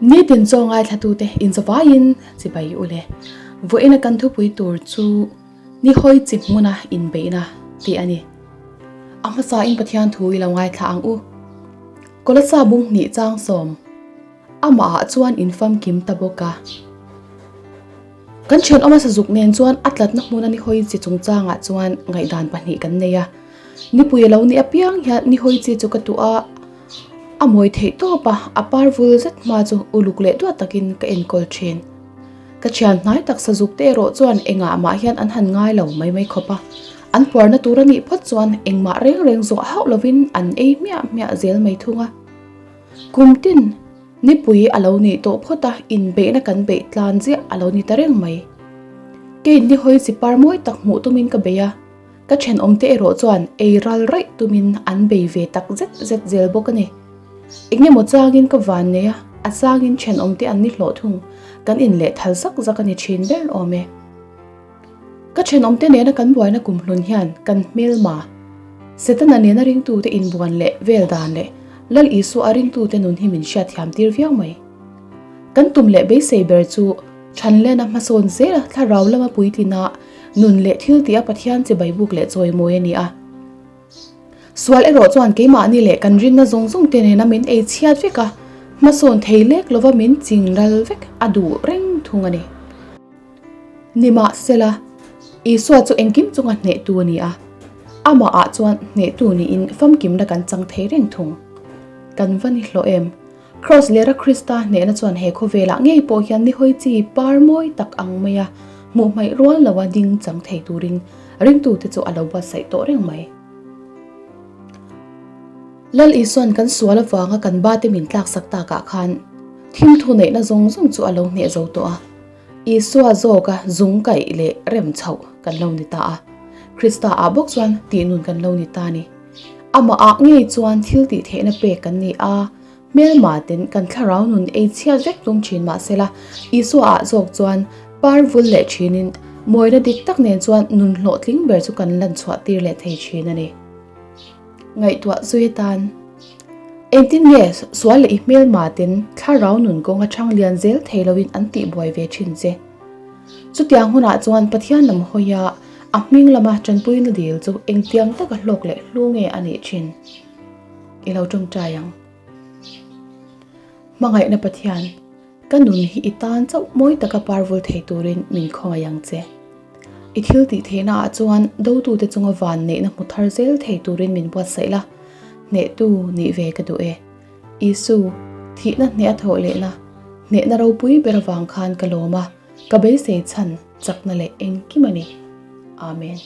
Nitin chaw ngaithlatute inzavaiin chibai u le. Vawiina kan thupui tur chu ni hawi chi hmuna inbeihna tih a ni. A hmasain Pathian thu i lo ngaithla ang u. Kolasa bung hnih chang sawm. Amahah chuan in famkim ta bawk a. Kan thianawm a sazuk nen chuan a tlatna hmuna ni hawi chi chungchangah chuan ngaihdan pahnih kan nei a. Nipui a lo nih apiang hian ni hawi chi chu ka tuh a, a mawi theih tawp a, a par vul zet hma chu uluk leh duat takin ka enkawl thin. Ka thian hnai tak sazuk te erawh chuan engah mah hian an han ngai lo mai mai khawp a. An puarna tur a nih phawt chuan engmah reng reng zawh hauh lovin an ei hmiah hmiah zel mai thung a. Kum tin nipui a lo nih tawh phawt a, inbeihna kan beih tlan ziah a lo ni ta reng mai. Kei ni hawi chi par mawi tak hmuh tumin ka bei a, ka thenawmte erawh chuan ei ral raih tumin an bei ve tak zet zet zel bawk a ni. Engemaw changin ka van nei a, a changin thenawmte an ni hlawh thung, kan inlehthal zak zak a ni thin ber awm e. Ka thenawmte nena kan buaina kumhlun hian kan hmelma, Setana nena ringtute inbuan leh vel dan leh Lal Isua a ringtute nun hi min hriatthiam tir viau mai. Kan tum leh beisei ber chu Thanlena hmasawn zela thlarau lama puitlina nun leh thil tih a Pathian chibai buk leh chawimawi a ni a. Sual erawh chuan keimahni leh kan rinna zawng zawng te nena min ei chhiat vek a, hmasawn thei lek lova min ching ral vek a duh reng thung a ni. Nimahsela, Isua chu engkim chunga hnehtu a ni a, amahah chuan hnehtu niin famkimna kan chang thei reng thung. Kan va ni hlawh em? Kraws lera Krista hnehna chuan he khawvelah ngei pawh hian ni hawi chi par mawi tak ang maia hmuh hmaih rual loa ding chang thei turin ringtute chu a lo buatsaih tawh reng mai. Lal Isua'n kan sual avanga kan bate min tlaksak takah khan thim thuneihna zawng zawng chu a lo hneh zo tawh a. Isua zawka zung kaih leh rem chhoh kan lo ni ta a, Krista ah bawk chuan tihnun kan lo ni ta a ni. Amah ah ngei chuan thil tih theihna pek kan ni a, hmelma ten kan thlarau nun ei chhiat vek tum thin mahsela Isua ah zawk chuan par vul leh thinin mawina dik tak nen chuan nun hlawhtling ber chu kan lan chhuah tir leh thei thin a ni. Ngaihtuah zui atan Engtin nge sual leh i hmelma ten thlarau nun kawng a chhang lian zel thei loin an tih buai ve thin che? Chutiang hunah chuan Pathian lam hawia a hming lama tanpuina dil chu engtiang taka hlawk leh hlu nge a nih thin? I lo tawngtai ang. Hmangaihna Pathian, ka nun hi i tan chauh mawi taka parvul thei turin min khawngaih ang che. I thil tih theihna ah chuan dotute chunga van neihna hmu thar zel thei turin min buatsaih la, hnehtu nih ve ka duh e. Isu, thihna hneh a thawh lehna, hnehna ropui ber avang khan ka lawm a, ka beisei chhan chakna leh engkim a ni. Amen.